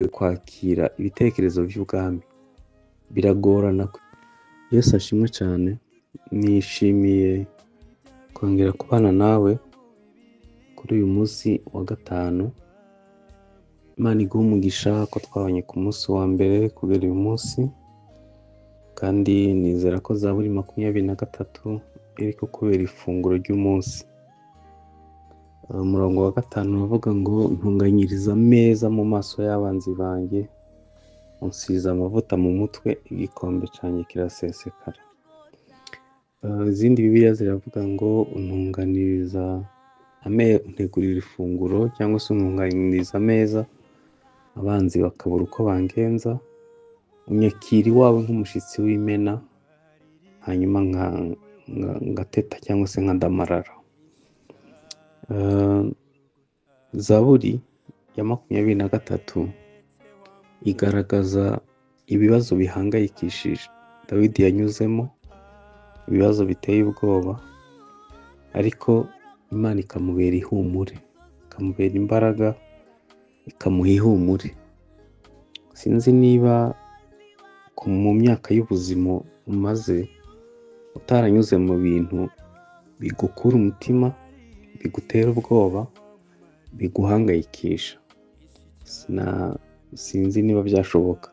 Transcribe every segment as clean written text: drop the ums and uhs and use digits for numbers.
Kwakira ibitekerezo by'ubwami biragorana. Yesu ashimwe cyane. Nishimiye kongera kubana nawe kuri uyu munsi wa gatanu. Imana iguhe umugisha ko twabanye ku munsi wa mbere kugera uyu munsi, kandi nizera ko Zaburi 23 iri kukubera ifunguro ry'umunsi. Umurongo wa 5 uravuga ngo: "Ntunganyiriza ameza mu maso y'abanzi banjye, unsize amavuta mu mutwe, igikombe cyanjye kirasesekara." Izindi Bibiliya ziravuga ngo: "Untunganiriza, untegurira ifunguro", cyangwa se "untunganyiriza ameza, abanzi bakabura uko bangenza, unyakira iwawe nk'umushyitsi w'imena, hanyuma ngateta cyangwa se nkadamarara." Zaburi ya 23 igaragaza ibibazo bihangayikishije Dawidi yanyuzemo, ibibazo biteye ubwoba, ariko Imana ikamubera ihumure, ikamubera imbaraga, ikamuha ihumure. Sinzi niba mu myaka y'ubuzima umaze utaranyuze mu bintu bigukura umutima, bigutera ubwoba, biguhangayikisha. Sinzi niba byashoboka.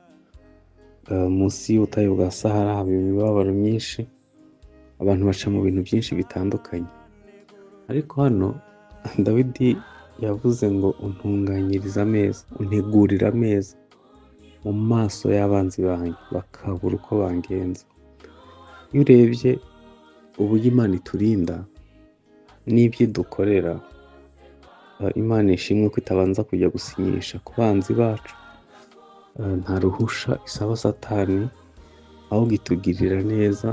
Munsi y'ubutayu bwa Sahara haba imibabaro myinshi, abantu baca mu bintu byinshi bitandukanye, ariko hano Dawidi yavuze ngo: "Untunganyiriza ameza, untegurira ameza mu maso y'abanzi banjye, bakabura uko bangenza." Iyo urebye uburyo Imana iturinda n'ibyo idukorera, Imana ishimwe ko itabanza kujya gusinyisha ku banzi bacu. Nta ruhusha isaba Satani, ahubwo itugirira neza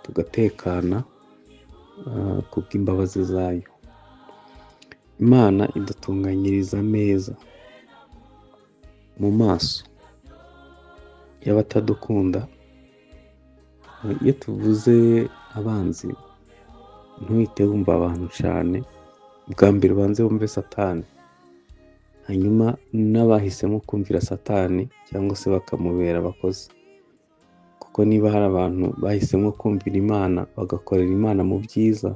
tugatekana kubw'imbabazi zayo. Imana idutunganyiriza ameza mu maso y'abatadukunda. Iyo tuvuze abanzi, ntuhite wumva abantu cyane, bwa mbere ubanze wumve Satani, hanyuma n'abahisemo kumvira Satani cyangwa se bakamubera abakozi. Kuko niba hari abantu bahisemo kumvira Imana, bagakorera Imana mu byiza,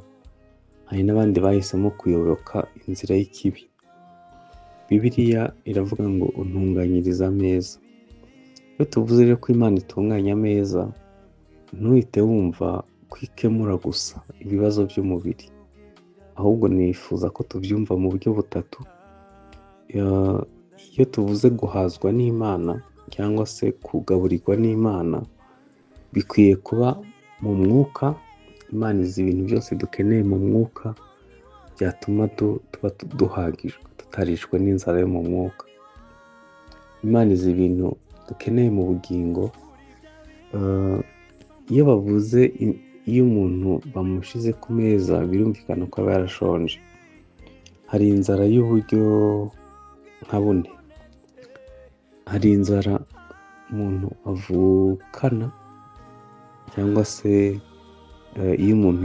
hari n'abandi bahisemo kuyoboka inzira y'ikibi. Bibiliya iravuga ngo: "Untunganyiriza ameza." Iyo tuvuze rero ko Imana itunganya ameza, ntuhite wumva kwikemura gusa ibibazo by'umubiri, ahubwo nifuza ko tubyumva mu buryo butatu. Iyo tuvuze guhazwa n'Imana cyangwa se kugaburirwa n'Imana, bikwiye kuba mu mwuka. Imana izi ibintu byose dukeneye mu mwuka byatuma tuba duhagijwe, tutarishwe n'inzara yo mu mwuka. Imana izi ibintu dukeneye mu bugingo. Iyo bavuze iyo umuntu bamushyize ku meza, birumvikana ko aba yarashonje. Hari inzara y'uburyo nka bune. Hari inzara umuntu avukana, cyangwa se iyo umuntu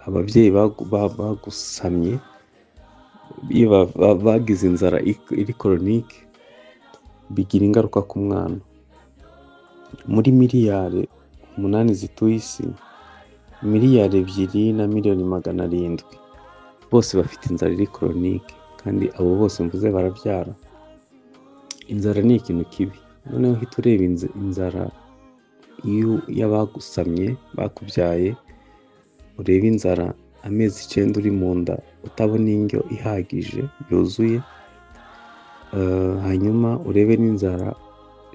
ababyeyi bagusamye, iyo bagize inzara iri chronique, bigira ingaruka ku mwana. Muri miliyari 8 zituye isi, miliyari 2 na miliyoni 700 bose bafite inzara iri chronique, kandi abo bose mvuze barabyara. Inzara ni ikintu kibi. Noneho uhita ureba inzara y'abagusamye, bakubyaye, urebe inzara amezi 9 uri mu nda utabona indyo ihagije yuzuye, hanyuma urebe n'inzara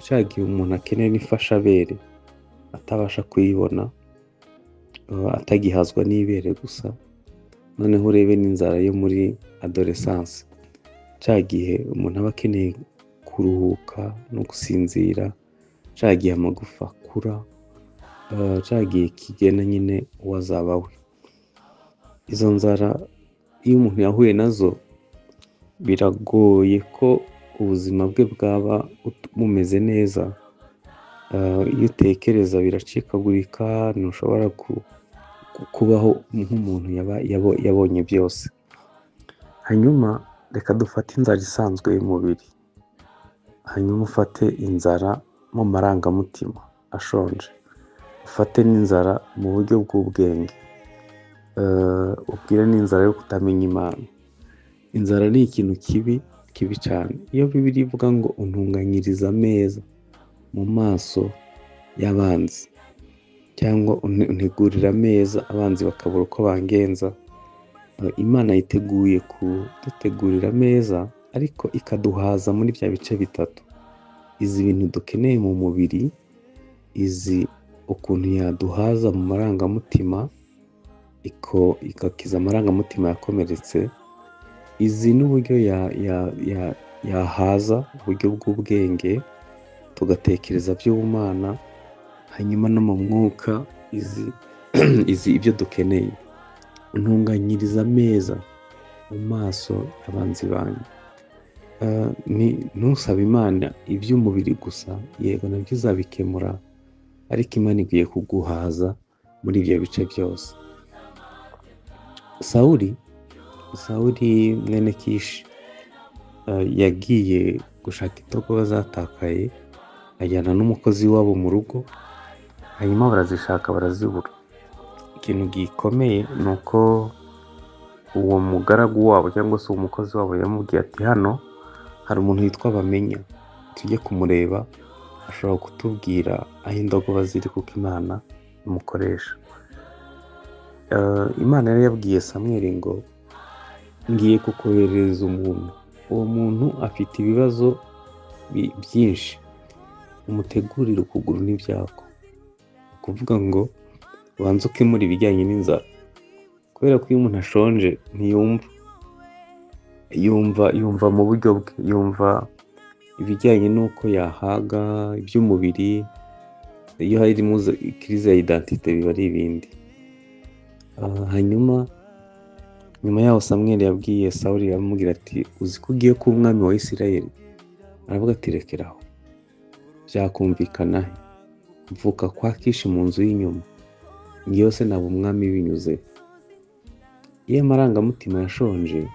cya gihe umuntu akenera n'imfashabere atabasha kuyibona, atagihazwa n'ibere gusa. Noneho urebe n'inzara yo muri adolescence, cya gihe umuntu aba akeneye kuruhuka no gusinzira, cya gihe amagufa akura, cya gihe kigena nyine uwo azaba we. Izo nzara iyo umuntu yahuye nazo, biragoye ko ubuzima bwe bwaba bumeze neza. Iyo utekereza biracikagurika, ntushobora kubaho nk'umuntu yabonye byose. Hanyuma reka dufate inzara isanzwe y'umubiri. Hanyuma ufate inzara mu marangamutima ashonje, ufate n'inzara mu buryo bw'ubwenge, ubwire n'inzara yo kutamenya Imana. Inzara ni ikintu kibi kibi cyane. Iyo Bibiliya ivuga ngo untunganyiriza ameza mu maso y'abanzi, cyangwa untegurira ameza abanzi bakabura uko bangenza, Imana yiteguye kudutegurira ameza, ariko ikaduhaza muri bya bice bitatu. Izi bintu dukeneye mu mubiri, izi ukuntu yaduhaza mu marangamutima, igakiza amarangamutima yakomeretse, izi n'uburyo yahaza uburyo bw'ubwenge, tugatekereza by'ubumana, hanyuma no mu mwuka izi ibyo dukeneye. Ntunganyiriza ameza mu maso y'abanzi banjye. Ntusabe Imana iby'umubiri gusa, yego nabyo izabikemura, ariko Imana ikwiye kuguhaza muri ibyo bice byose. Sawuli mwene Kishi yagiye gushaka indogobe zatakaye, ajyana n'umukozi wabo mu rugo, hanyuma barazishaka barazibura. Ikintu gikomeye ni uko uwo mugaragu wabo cyangwa se uwo mukozi wabo yamubwiye ati hano hari umuntu witwa Bamenya, tujye kumureba, ashobora kutubwira aho indogobe ziri kuko Imana imukoresha. Imana yari yabwiye Samweli ngo ngiye kukoherereza umuntu, uwo muntu afite ibibazo byinshi, umutegurire ukuguru n'ibyako. Ni ukuvuga ngo ubanze ukemure ibijyanye n'inzara, kubera ko iyo umuntu ashonje ntiyumva, yumva mu buryo bwe, yumva ibijyanye n'uko yahaga iby'umubiri. Iyo harimo kirize ya identite biba ari ibindi. Hanyuma nyuma yaho Samweli yabwiye Sawuli, aramubwira ati uzi ko ugiye kuba umwami wa Isirayeli? Aravuga ati rekeraho, byakumvikana he? Mvuka kwa Kishi mu nzu y'inyuma, ngewe se naba umwami binyuze. Iyo amarangamutima yashonje,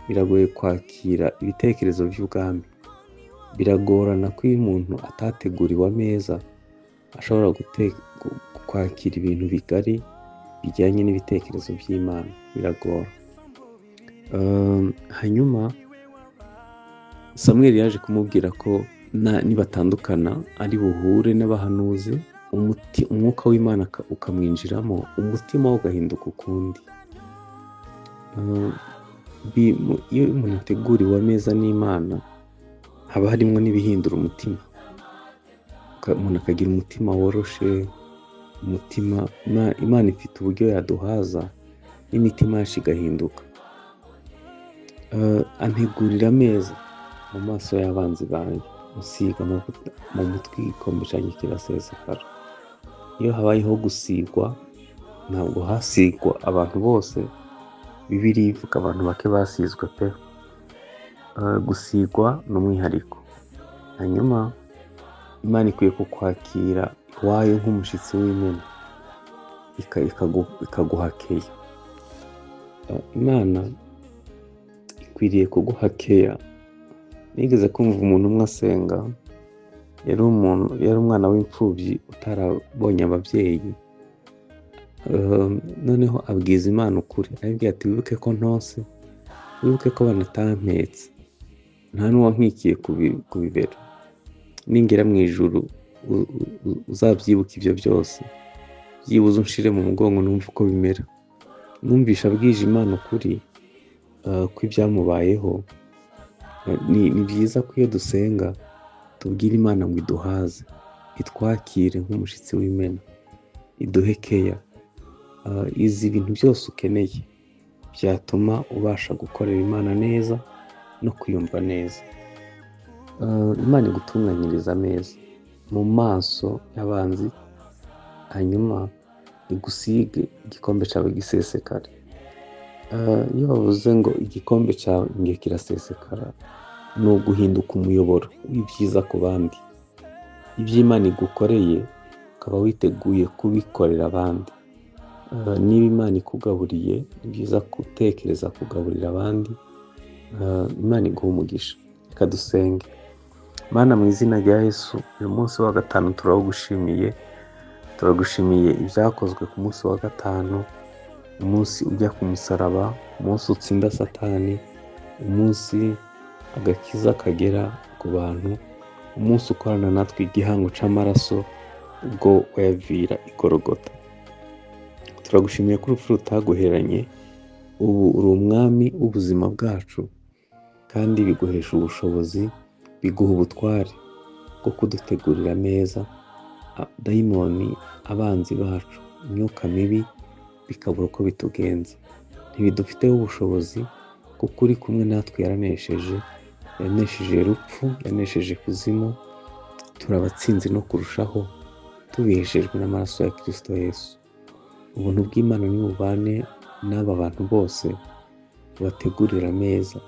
biragoye kwakira ibitekerezo by'ubwami. Biragorana ko iyo umuntu atateguriwe ameza ashobora kwakira ibintu bigari bijyanye n'ibitekerezo by'Imana, biragora. Hanyuma Samweli yaje kumubwira ko nibatandukana ari buhure n'abahanuzi, umwuka w'Imana ukamwinjiramo, umutima we ugahinduka ukundi. Iyo umuntu ateguriwe ameza n'Imana, haba harimo n'ibihindura umutima, umuntu akagira umutima woroshe, umutima Imana ifite uburyo yaduhaza n'imitima yacu igahinduka. Antegurira ameza mu maso y'abanzi banjye, usiga amavuta mu mutwe, igikombe cyanjye kirasesekara. Iyo habayeho gusigwa, ntabwo hasigwa abantu bose, Bibiliya ivuga abantu bake basizwe pe. Gusigwa ni umwihariko. Hanyuma Imana ikwiye kukwakira iwayo nk'umushyitsi w'imena, ikaguha keya. Imana ikwiriye kuguha keya. Nigeze kumva umuntu umwe asenga, yari umwana w'imfubyi utarabonye ababyeyi, noneho abwiza Imana ukuri, arabwira ati wibuke ko ntose, wibuke ko banatampetse, nta n'uwankikiye ku bibero, ningera mu ijuru uzabyibuka ibyo byose, byibuze unshire mu mugongo numve uko bimera. Numvisha abwije Imana ukuri ko ibyamubayeho. Ni byiza ko iyo dusenga tubwira Imana ngo iduhaze, itwakire nk'umushyitsi w'imena, iduhe keya. Izi ibintu byose ukeneye byatuma ubasha gukorera Imana neza no kwiyumva neza. Imana igutunganyiriza ameza mu maso y'abanzi, hanyuma igusige igikombe cyawe gisesekare. Iyo bavuze ngo igikombe cyawe ngiye kirasesekara, ni uguhinduka umuyoboro w'ibyiza ku bandi. Ibyo Imana igukoreye ukaba witeguye kubikorera abandi. Niba Imana ikugaburiye, ni byiza gutekereza kugaburira abandi. Imana iguha umugisha. Reka dusenge. Mana, mu izina rya Yesu, uyu munsi wa gatanu turawugushimiye. Turagushimiye ibyakozwe ku munsi wa gatanu, umunsi ujya ku musaraba, umunsi utsinda Satani, umunsi agakiza kagera ku bantu, umunsi ukorana natwe igihango c'amaraso ubwo wayavira i Golgotha. Turagushimiye ko urupfu rutaguheranye, ubu uri umwami w'ubuzima bwacu, kandi biguhesha ubushobozi, biguha ubutware bwo kudutegurira ameza, dayimoni, abanzi bacu, imyuka mibi bikabura uko bitugenza. Ntibidufiteho ubushobozi kuko uri kumwe natwe yaranesheje, yanesheje rupfu, yanesheje kuzimu, turabatsinzi no kurushaho tubiheshejwe n'amaraso ya Kristo Yesu. Ubuntu bw'Imana nibubane n'aba bantu bose, ubategurire ameza.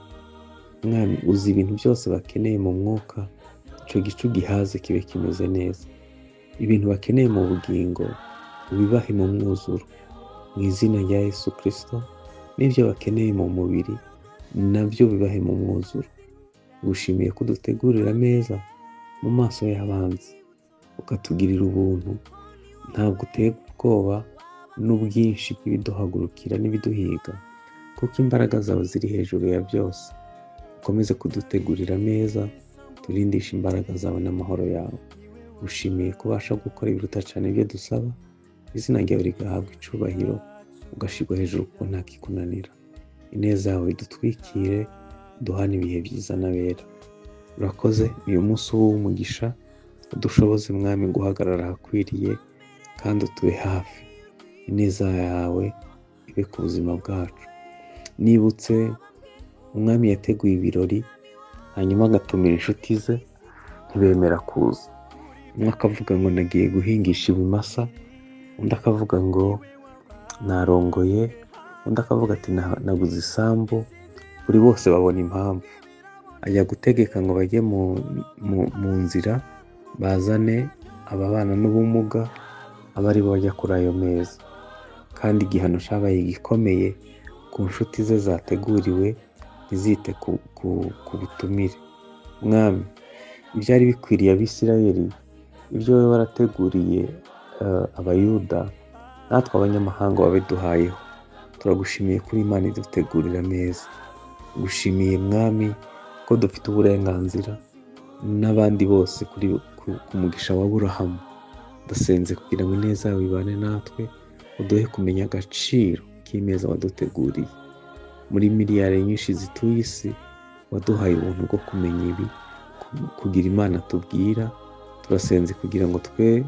Mwami, uzi ibintu byose bakeneye mu mwuka, ico gicu gihaze kibe kimeze neza. Ibintu bakeneye mu bugingo ubibahe mu mwuzuro, mu izina rya Yesu Kristo. N'ibyo bakeneye mu mubiri nabyo bibahe mu mwuzuro. Ngushimiye ko udutegurira ameza mu maso y'abanzi, ukatugirira ubuntu, ntabwo uterwa ubwoba n'ubwinshi bw'ibiduhagurukira n'ibiduhiga, kuko imbaraga zawe ziri hejuru ya byose. Ukomeze kudutegurira ameza, turindishe imbaraga zawe n'amahoro yawe. Ushimiye ko ubasha gukora ibiruta cyane ibyo dusaba, izina ryawe rigahabwa icubahiro, ugashirwa hejuru kuko nta kikunanira. Ineza yawe idutwikire, duhane ibihe byiza n'abera. Urakoze, uyu munsi w'umugisha udushoboze Mwami guhagarara ahakwiriye, kandi utube hafi. Ineza yawe ibe ku buzima bwacu. Nibutse umwami yateguye ibirori, hanyuma agatumira inshuti ze, ntibemera kuza. Umwe akavuga ngo nagiye guhingisha ibimasa, undi akavuga ngo narongoye, undi akavuga ati naguze isambu. Buri bose babona impamvu. Ajya gutegeka ngo bajye mu nzira bazane ababana n'ubumuga, abe aribo bajya kuri ayo meza. Kandi igihano cyabaye gikomeye ku nshuti ze zateguriwe, ntizite ku butumire. Mwami, ibyari bikwiriye Abisirayeli, ibyo wowe warateguriye Abayuda, natwe abanyamahanga wabiduhayeho. Turagushimiye kuri Imana idutegurira ameza. Gushimiye Mwami ko dufite uburenganzira n'abandi bose ku mugisha wa Aburahamu. Ndasenze kugira ngo ineza yawe ibane natwe, uduhe kumenya agaciro k'imeza waduteguriye. Muri miliyari nyinshi zituye isi, waduhaye ubuntu bwo kumenya ibi, kugira Imana tubwira. Turasenze kugira ngo twe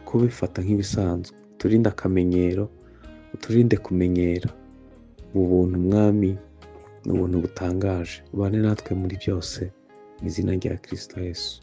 kubifata nk'ibisanzwe, uturinde akamenyero, uturinde kumenyera. Ubu buntu Mwami ni ubuntu butangaje. Ubane natwe muri byose, mu izina rya Kristo Yesu.